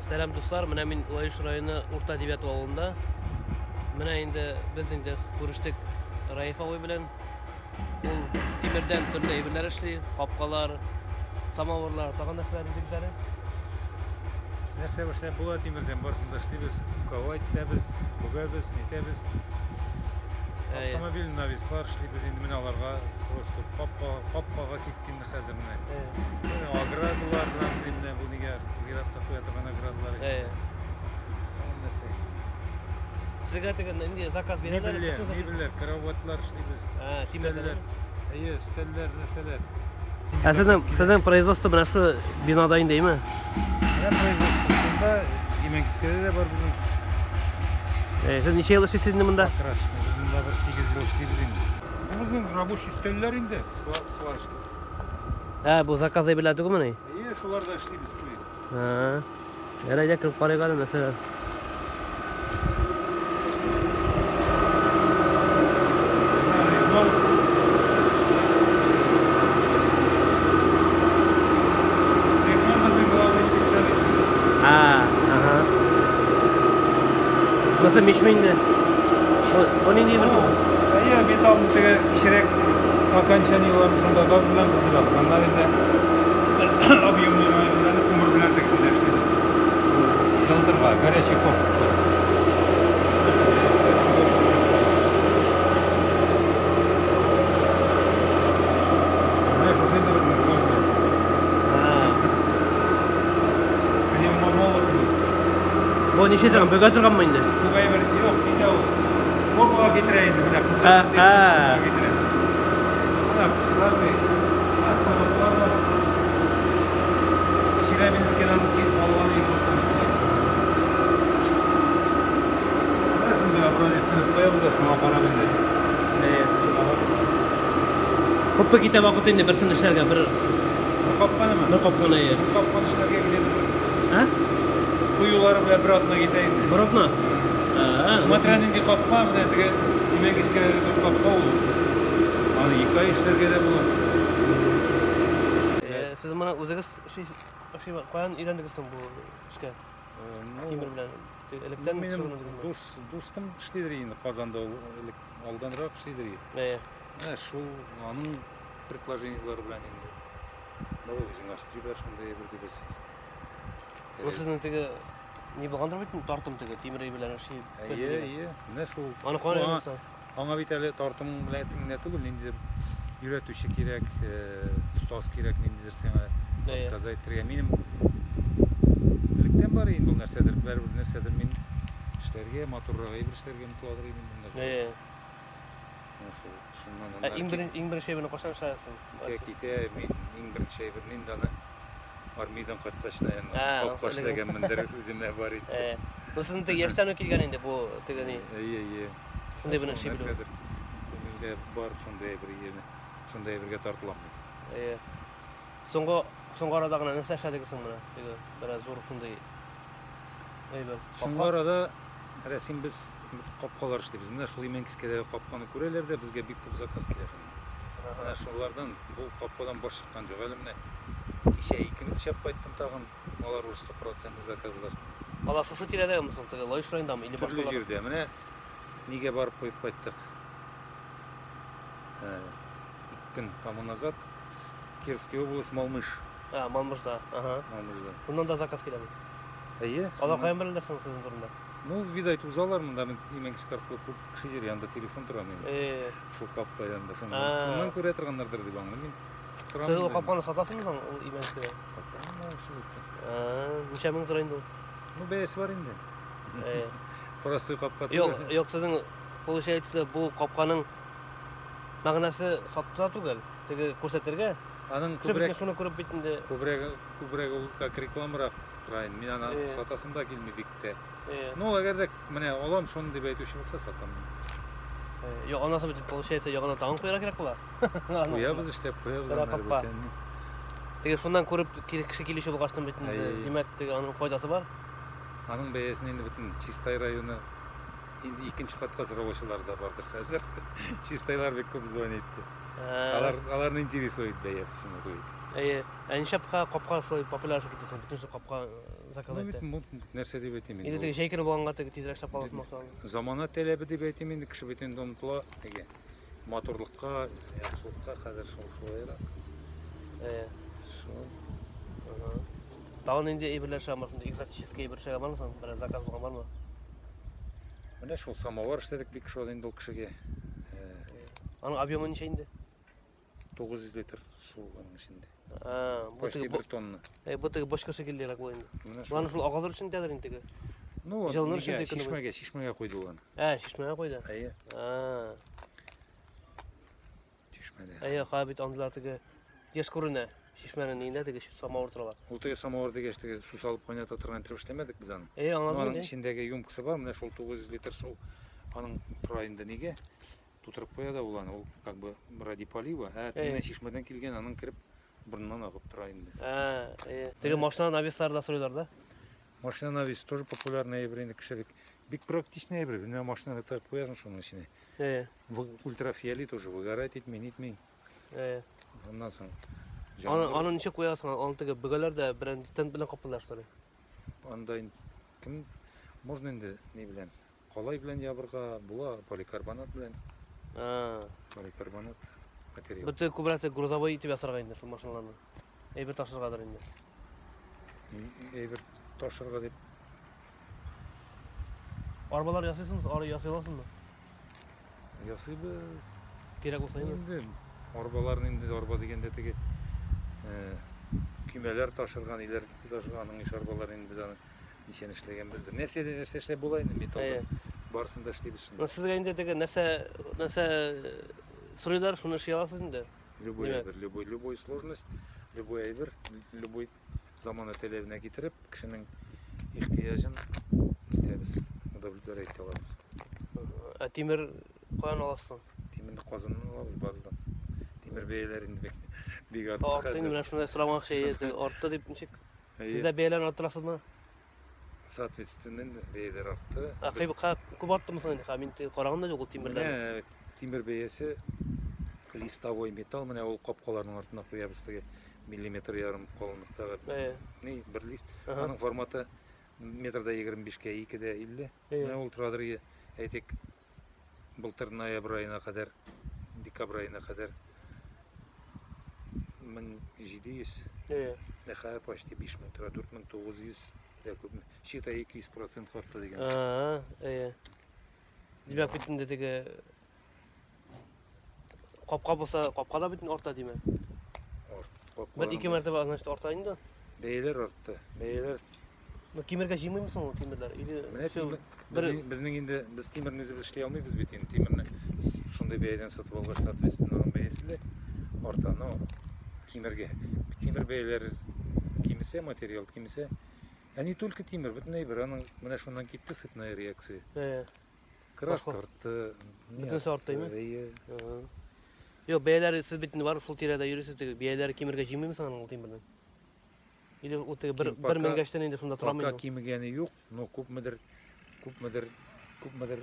Сәлам дуслар, менә мин Лаеш районы Урта Девятово авылында. Менә инде без инде күрештек Раиф абый белән. Ул тимердән төрле әйберләр эшли, капкалар, самавырлар, тагын нәрсәләр дидегез әле? Нәрсә эшләп була тимердән, барысын да эшлибез. Ковать итәбез, бөгәбез, нитәбез. Автомобиль навеслар эшлибез инде менә аларга спрос күп. Капка, капкага китте инде хәзер менә. Менә оградалар разный менә бу нигә зиратка куя торган оградалар. Нәрсә? Сезгә теге нинди заказ бирәләр? Мебельләр, мебельләр, кроватьлар эшлибез. Тимердән. Әйе, өстәлләр, нәрсәләр. Ә сезнең производство менә шу бинада инде, әйме? Менә производство шунда, Имәнкискәдә дә бар безнең. Сез ничә ел эшлисез инде монда? Покрасочный. Без монда бер 8 ел эшлибез инде. Бу безнең рабочий өстәлләр инде, сварочный. Ә, бу заказ әйберләр түгелмени? Әйе, шулар да эшлибез. Ә. Әле әйдә кереп карыйк әле нәрсәләр. Монысы мичме инде? Бу нинди бер? Әйе, металл теге кечерәк окончаниеләрне шунда газ белән кыздырабыз. Аннан инде объемный районнарны күмер белән тегесендә эшлибез. Җылытырга, горячий корпус. Менә шушы инде безнең сложность. Пневмомолог. Бу ничә торган? Бөгә торганмы инде? Күп әйбер юк, китә ул. Формага китерә инде, менә кызлар формага китерә. Менә разный станоклар бар. Челябинскидан алган иде ул станоклар. Менә шундый образецны куябыз да, шуңа карап инде. Күпме китә вакыт инде берсен эшләргә, бер Бер капканымы? Бер капканы, әйе. Бер капканы эшләргә где-то бер. Ә? Куюлары белән бер атна китә инде. Бер атна? Смотря нинди капка, менә теге имән кискәләре зур капка ул. Аны ике ай эшләргә дә була. Сез моны үзегез каян өйрәндегез соң бу эшкә? Тимер белән. Электән Минем дус, дустым эшлидер инде Казанда ул элек алданрак эшлидер. Әйе. Менә шул аның предложениеләре белән инде. Давай үзең ачып җибәр шундый әйбер дибез. Бу сезнең теге ни булгандыр бит, тартым теге тимер әйберләрне эшли. Әйе, әйе. Менә шул. Аны каян өйрәндең? Аңа бит әле тартым белән генә түгел, ниндидер өйрәтүче кирәк, остаз кирәк, ниндидер сиңа подсказать итәргә. Минем электән бар инде ул нәрсәдер, бәрібер нәрсәдер мин эшләргә, матуррак әйбер эшләргә омтыладыр идем монда. Әйе. Шуннан Ә иң беренче иң беренче әйберне кайчан эшләдең? Китә, китә, мин иң беренче әйберне инде аны армиядән кайткач, наверное, капка эшләгәнмендер, үземә бар иде. Бу сезнең теге яшьтән үк килгән инде бу теге ни. Әйе, әйе. Шундый бер эшли белү. Күңелдә бар шундый әйбер, шундый әйбергә тартылам мин. Әйе. Соңгы соңгы арада гына нәрсә эшләдегез соң менә? Теге бераз зур шундый әйбер. Соңгы арада Рәсим без капкалар эшлибез. Менә шул Имәнкискәдәге капканы күрәләр дә, безгә бик күп заказ килә шуннан. Менә шулардан бу капкадан баш чыккан юк әле менә. Кичә икене эшләп кайттым тагын. Алар уже стопроцентный заказлар. Алар шушы тирәдәме соң, теге Лаеш районындамы или башкалар? Төрле җирдә. Менә нигә барып куеп кайттык. Ике көн тому назад Кировская область, Малмыж. А, Малмыжда, ага. Малмыжда. Шуннан да заказ киләме? Әйе. Алар каян беләләр соң сезнең турында? Ну, видать, узалар монда, мин Имәнкискә аркылы күп кеше йөри, анда телефон тора минем. Шул капка янында. Шуннан күрә торганнардыр дип аңлыйм мин. Сез ул капканы сатасызмы соң, ул Имәнкискәдә? Сатам, алучы булса. Ничә мең тора инде ул? Ну, бәясе бар инде. Простой капка түгел. Юк, юк, сезнең, получается, бу капканың мәгънәсе сатуда түгел, теге күрсәтергә. Аның күбрәк шуны күреп бит инде. Күбрәк, күбрәк ул как рекламарак тора инде. Мин аны сатасым да килми бик тә. Ну, әгәр дә менә алам шуны дип әйтүче булса, сатам. Юк, анысы бит, получается, ягына тагын куярга кирәк була. Куябыз, эшләп куябыз аннары бүтәнне. Теге шуннан күреп кеше килүче булгачтын бит инде, димәк, теге аның файдасы бар. Аның бәясен инде бөтен Чистай районы инде икенче катка сораучылар да бардыр хәзер. Чистайлар бик күп звонит. Алар аларны интересует бәя почему-то бит. Әйе. Ә нишләп капка шулай популяр китте соң? Бөтенесе капка. заказ Ну, бит итә? бу нәрсә дип әйтим Инде инде. теге Ул җәй көне булганга теге тизрәк эшләп каласың максатында. Замана таләбе дип әйтим инде, кеше бит инде омтыла теге матурлыкка, яхшылыкка хәзер шул шулайрак. Әйе. Шул. Ага. Тагын нинди әйберләр чыга бармы? Экзотический әйбер чыга бармы соң? Берәр заказ булган бармы? Менә шул самовар эшләдек бик шул инде ул кешегә. Аның объемы ничә инде? 900 литр су аның эчендә. А, бу Почти теге бер тонна. Бу теге бочка шикеллерәк була инде. Менә шул. Буларны шул агазыр өчен итәләр инде теге. Ну, Җылыныр өчен нигә, теге көне буе. чишмәгә, чишмәгә куйды ул аны. Ә, чишмәгә куйды. Әйе, А, чишмәдә. әйе, хәзер бит андыйлар теге еш күренә. Чишмәнең ниендә теге самавыр торалар. Ул теге самавыр дигәч, теге су салып кайната торган итеп эшләмәдек без аны. Әйе, Ну, аңладым аның инде. эчендәге емкосы бар, менә шул 900 литр су аның тора инде нигә? Тутырып куя да ул аны, ул как бы ради полива, ә Әйе. менә чишмәдән килгән аның кереп борыннан агып тора инде. Ә, әйе. Теге машина навеслары да сорыйлар да. Машина навес тоже популярный әйбер инде кеше бик, бик практичный әйбер. Менә машинаны тыгып куясың шуның эченә. Әйе. Ультрафиолет уже выгорать итми, нитми. Әйе. Аннан соң Аны җанлы. аны ничек куясың? Аны теге бөгәләр дә берәр тент белән каплыйлар что ли? Анда инде кем можно инде ни белән? Калай белән ябырга була, поликарбонат белән. А. Поликарбонат материал. Бу теге күбрәк теге грузовой итеп ясарга инде шул машиналарны. Әйбер ташыргадыр инде. Әйбер ташырга дип. Арбалар ясыйсыңмы? Ары ясый аласыңмы? Ясыйбыз. Кирәк булса инде. Инде арбаларны инде арба дигәндә теге көймәләр ташырган, иләр ташырган аның иш арбалар инде без аны ничәне эшләгәнбездер. Нәрсә дә нәрсә эшләп була инде металлда. Әйе. Барысын да эшлибез шунда. Менә сезгә инде теге нәрсә нәрсә сорыйлар, шуны эшли аласыз инде. Любой Димәк. әйбер, любой, любой сложность, любой әйбер, любой замана таләбенә китереп, кешенең ихтыяҗын итәбез, удовлетворять итә алабыз. Ә тимер каян аласың? Тимерне Казаннан алабыз, базадан. Тимер бәяләре инде бик, бик артты Артты инде хәзер. менә шундай сорамакчы иде, артты дип ничек? Әйе. Сез дә бәяләрне арттырасызмы? Соответственно, инде бәяләр артты. Ә Без кыйб күп арттымы соң инде? Ха, мин теге караган да юк ул тимерләрне. Менә тимер бәясе листовой металл, менә ул капкаларның артына куябыз теге миллиметр ярым калынлыктагы Әйе. ни бер лист. Ага. Аның форматы метрда 25-кә 2-дә 50. Әйе. Менә ул торадыр, әйтик, былтыр ноябрь аена кадәр, декабрь аена кадәр 1700. Әйе. Нәхә почти 5000 тора, 4900 дә күпме. Считай 200% артты дигән. А, әйе. Димәк бит инде теге капка булса, капка да бит инде арта димәк. Арт, Бер капкаларның ике мәртәбә значит арта инде. Бәяләр артты. Бәяләр Ну тимергә җыймыймы соң ул тимерләр? Или Менә всё, тимер, бер безнең, безнең инде без тимерне үзебез эшли алмыйбыз бит инде тимерне шундый бәядән сатып алгач, соответственно, аның бәясе дә арта. Но тимергә тимер бәяләре кимесә, материал кимесә, ә не только тимер, бөтен әйбер аның менә шуннан китте цепная реакция. Әйе. Краска Башка- артты, ни Бөтенесе артты, әйме? Әйе. Ага. Юк, бәяләре сез бит инде барып шул тирәдә йөрисез теге бәяләре кимергә җыймыймы соң аның ул тимернең? Или ул теге бер Ким- бер пока- меңгәчтән инде шунда торамы Пока инде ул? кимегәне юк, но күпмедер, күпмедер, күпмедер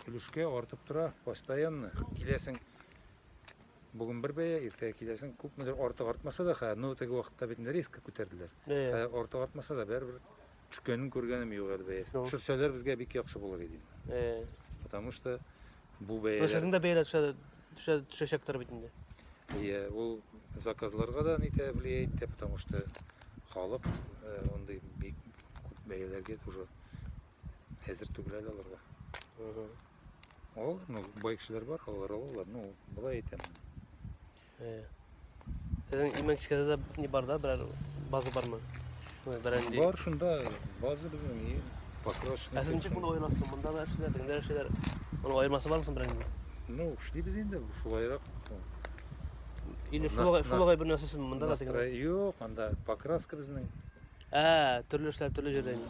өлешкә артып тора постоянно. Киләсең бүген бер бәя, иртәгә киләсең күпмедер артык артмаса да, хә, ну теге вакытта бит инде резко күтәрделәр. Әйе. Хә, артык артмаса да барыбер төшкәнен күргәнем юк әле бәясе. Ну. Төшерсәләр безгә бик яхшы булыр иде. Әйе. Потому что бу Ну бәяләр сезнең дә бәяләр төшә төшә төшәчәктер бит инде. Иә, ул заказларга да нитә влияет итә, потому что халык андый бик күп бәяләргә уже әзер түгел әле аларга. Алалар, ну, бай кешеләр бар, алар алалар, ну, болай әйтәм. Әйе. Сезнең Имәнкискәдә дә ни бар да, берәр база бармы? Ой, берәр нинди? Бар шунда база безнең, и покрасочный Ә сез ничек цех. моны аерасыз? Монда да эшлиләр, тегендә дә эшлиләр. Моның аермасы бармы соң берәр нинди? Ну, эшлибез инде шулайрак. Или Нас- шулай нас- шулай бер нәрсәсе монда да тегендә? Юк, анда покраска безнең. Ә, төрле эшләр төрле җирдә инде.